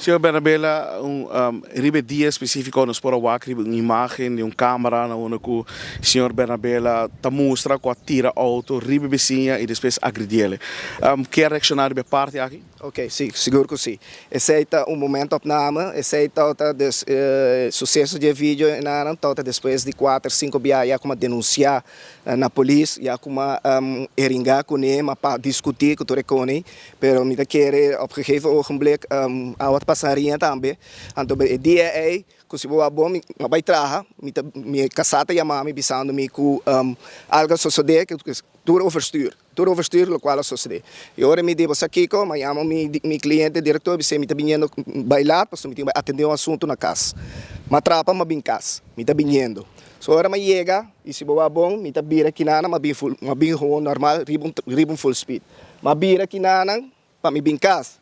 Señor Bernabela, un riba e dia específico nos por a wak riba un imagen di un camera na unda cu señor Bernabela ta mustra cu a tira auto riba e bisiña y despues agrediele. Kier reacciona riba e parti aki? Ok, si, sigur cu si. Esey ta un momentopname, esey tawata des e suceso di e video enanan tawata despues di cuater, cinco bia ya cu mi a denuncia na polis, ya cu mi a heringa cune, mi a pa discuti cu tur e cone, pero mi ta kere op gegeven ogenblik awa ta pasa harinha tambe, anto e dia ey cu si bo wak bon mi a bay traha, mi ta mi casa ta yama mi bisando mi cu algo a sosode, tur overstuur. Tur overstuur locual a sosode. Y ora mi di bo sa kico, mi a yama mi mi cliente director bis'e mi ta biniendo bay laat pasobra mi tin bay atende un asunto na cas. Mi a trapa mi a bin cas, mi ta biniendo. So ora mi a yega y si bo wak bon mi ta bira kinana mi a bin full mi a bin gewoon normal riba un riba un full speed. Mi a bira kinanan pa mi bin cas.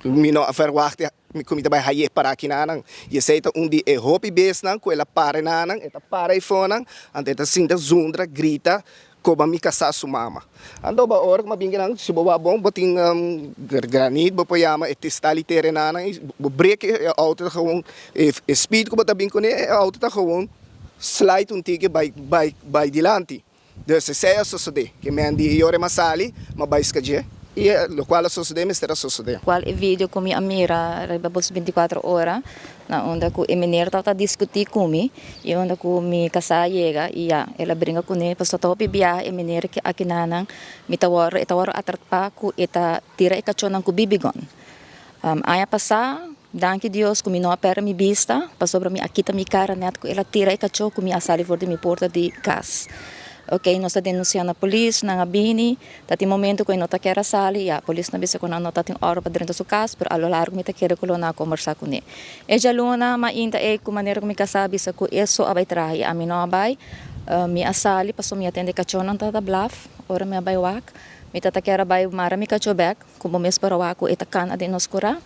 Mi no a verwachta ku mi ta bai haye para kinanan. Y esey ta un di e hopi besnan ku el a para enanan, e ta para e fonan, anto e ta sinta zundra, grita, Koba mi kasá su mama. Anto ba ora ku mi a bin kinan, si bo wak bon, bo tin granit bo por yama e tistal i terenanan i bo brek e outo ta gewoon, e speed ku bo ta bin kuné e outo ta gewoon slide un tiki bai bai bai dilanti. Dus esei a sosodé. Ke men di e ora e mas sali, mi a bai skadjé i lokual a sosodé mester a sosodé. Kual e video ku mi a mira riba bos bintikuater ora Na unda ku e meneer tabata diskutí ku mi i unda ku mi kasá a yega i ya, el a bringa kuné pasobra ta hopi biaha e meneer ke akinanan mi ta wòrdu e ta wòrdu atrapá ku e ta tira e kachónan ku bibigon. Aña pasá danki Dios ku mi no a pèrdè mi bista pasobra mi a kita mi kara nèt ku el a tira e kachó ku mi a sali for di mi porta di kas. Oke nos a denunsiá na polis, nan a bini. Ta tin momento ku e no ta kier a sali, ya, polis na bisa ku nan no ta tin òrdu pa drenta su kas, pero a lo largo mi ta kere ku lo nan a kombersá kuné. E djaluna mainta ei ku manera ku mi kasá a bisa ku e so a bai traha i ami no a bai, mi a sali pasobra mi a tende kachónan ta ta blaf. Ora mi a bai wak, mi ta ta kier a bai mara mi kachó bèk, ku bo mes por a wak ku e ta kana den nos kurá.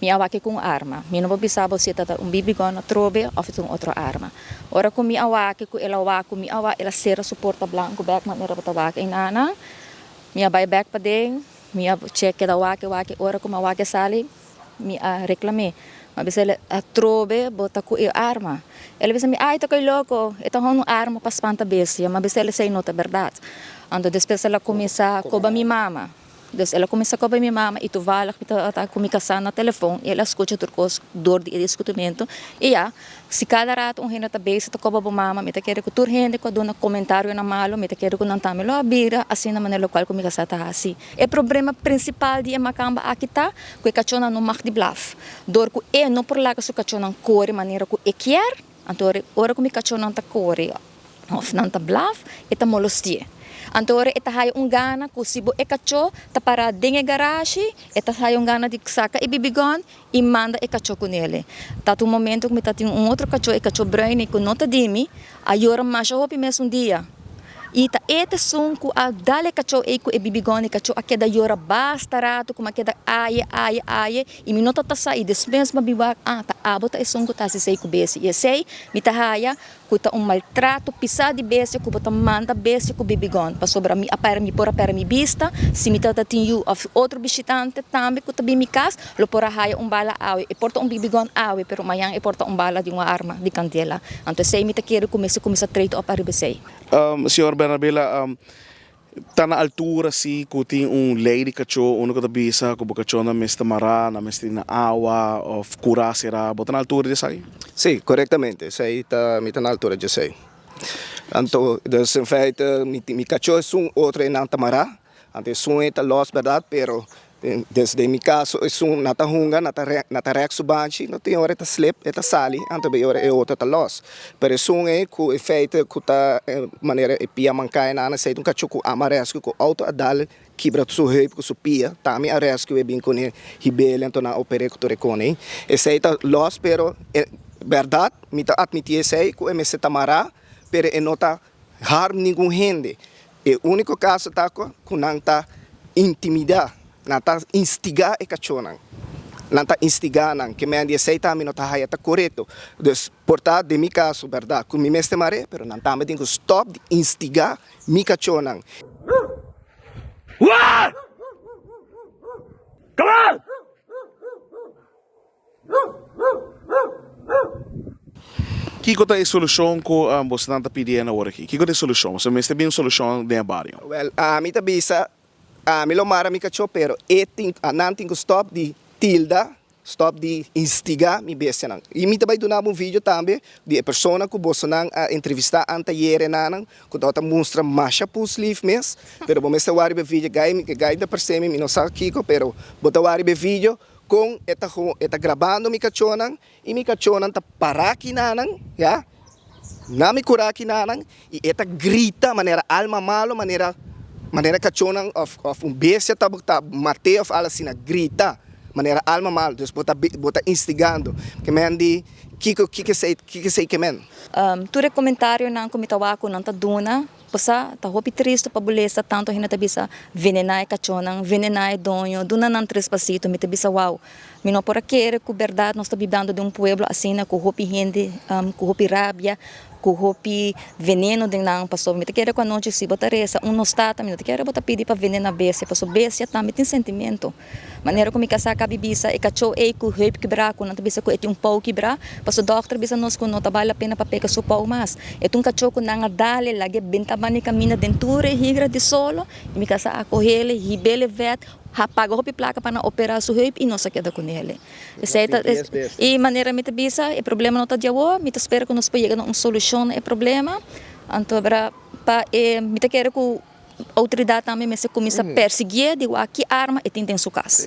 Mi a wak-e ku un arma. Mi no por bisa bo si e ta ta un bibigon atrobe òf e ta un otro arma. Ora ku mi a wak-e ku el a wak ku mi a wak, el a sera su porta blanku bèk manera bo ta wak einanan. Mi a bai bèk paden, mi a chek keda wak-e wak-e. Ora ku mi a wak-e sali, mi a reklam'é. Mi a bisa el, Atrobe bo ta ku e arma? El a bisa mi, Ai, ta koe loko, e ta hon un arma pa spanta bestia. Mi a bisa el, Esei no ta bèrdat. Anto despues el a kuminsá koba mi mama. Dus el a kuminsá koba mi mama i toevallig mi tabata ku mi kasá na telefon i el a skucha tur kos dor di e diskutimentu. I ya, si kada rato un hende ta bezig ta koba bo mama, mi ta kere ku tur hende ku a duna komentarionan malu, mi ta kere ku nan tambe lo a bira asina manera lokual ku mi kasá ta hasi. E problema prinsipal di e makamba aki ta ku e kachónan no mag di blaf. Dor ku e no por laga su kachónan kore manera ku e kier, anto ora ku mi kachónan ta kore, Of nan ta blaf, e ta molosti'é. Anto ora e ta haya un gana ku si bo e kachó ta pará den e garashi, e ta haya un gana di saka e bibigòn i manda e kachó kunele. Ta ta un momento ku mi ta tin un otro kachó, e kachó bruin ku no ta di mi, a yora masha hopi mes un dia. I ta e ta esun ku a dal e kachó ei ku e bibigòn, e kachó a keda yora basta ratu ku mi a keda aye, aye, aye i mi no ta ta sa i despues mi a bin wak, ah, ta abo ta esun ku ta hasi esei ku besi. I esei mi ta haya Ku ta un maltrato pisá di bestia ku bo ta manda bestia ku bibigon, pasobra mi a pèrdè mi por a pèrdè mi bista, si mi tabata tin yu òf otro bishitante tambe ku ta bin mi kas lo por a haya un bala awe, e por ta un bibigon awe pero mañan e por ta un bala di un arma di kandela, anto esei mi ta kere ku mester kuminsá treito òp ariba esei. Señor Bernabela, Ta na altura si ku tin un lei di kachó unda ku ta bisa ku bo kachónan mester mará, nan mester tin na awa òf kurá será. Bo ta na altura di esaki? Sí, korektamente. Esei ta, mi ta na altura di esei. Anto, dus in feite mi mi kachó esun otro e nan ta mará, anto esun ei ta lòs bèrdat, pero Dus den mi kaso esun na ta hunga, na ta na ta rèk su banchi, no tin ora e ta slip, e ta sali, anto bay ora e otro ta lòs. Pero esun ei ku e feite ku ta manera e pia manká e nan esei ta un kachó ku ama rèsku ku outo a dal kibra su heup ku su pia, tambe a rèsku e bin kuné hib'el anto nan a oper'é ku tur e kone ei. Esei ta lòs pero e bèrdat mi ta atmití esei ku e mester ta mará pero e no ta harm ningun hende. E úniko kaso ta ku nan ta intimidá, nan ta instigá e kachónan. Nan ta instigá nan. Ke men di esei tambe no ta haya ta korekto. Dus por ta den mi kaso bèrdat ku mi mester mar'é, pero nan tambe tin ku stòp di instigá mi kachónan. Kiko ta e solushon ku bosonan ta pidiendo awor aki? Kiko ta e solushon? Boso mester bin un solushon den e bario. Wèl, ami ta bisa, ami lo mara mi kachó, pero e tin, nan tin ku stòp di tilda, stòp di instigá mi bestianan. I mi ta bai duna bo un video tambe di e persona ku bosonan a entrevistá anteayer e nanan, ku tabata mustra masha pus lif mes, pero bo mester wak riba e video, gai, gai ta parsé mi, mi no sa kiko, pero bo ta wak riba e video kon e ta, e ta grabando mi kachónan. I mi kachónan ta pará kinanan, ya, na mi kurá kinanan, i e ta grita manera alma malu, manera manera kachónan òf òf un bestia ta ta mat'é òf al asina, grita manera alma malu. Dus bo ta bo ta instigando. Ke men di, Kiko kiko esei kiko esei ke men? Tur e komentarionan ku mi ta wak ku nan ta duna, bo sa, ta hopi tristu pa bo lesa tantu hende ta bisa venená e kachónan, venená e doño, duna nan tres pasito. Mi ta bisa, Wou, Mi no por a kere ku bèrdat nos ta bibando den un pueblo asina ku hopi hende ku hopi rabia, ku hopi veneno den nan. Pasobra mi ta kere ku anochi si bo ta resa un Nos Tata, mi no ta kere bo ta pidi pa venena bestia, pasobra bestia tambe tin sentimento. Manera ku mi kasá a kabi bisa e kachó ei ku heup kibrá, ku nan ta bisa ku e tin un pou kibrá, pasobra dòkter a bisa nos ku no ta bale la pena pa pega su pou mas. E ta un kachó ku nan a dal e lag'é benta banda di kaminda den tur e higra di solo, i mi kasá a koh'é, hib'é vèt. Ha paga hopi plaka pa nan opera su heup y nos a keda con ele. Esey ta y manera mi ta bisa e problema no ta di awor, mi ta spera cu nos por yega na un solucion na e problema, anto bra pa e mi ta kere cu autoridad tambe mester cuminsa persigie di wak ki arma e tin den su cas.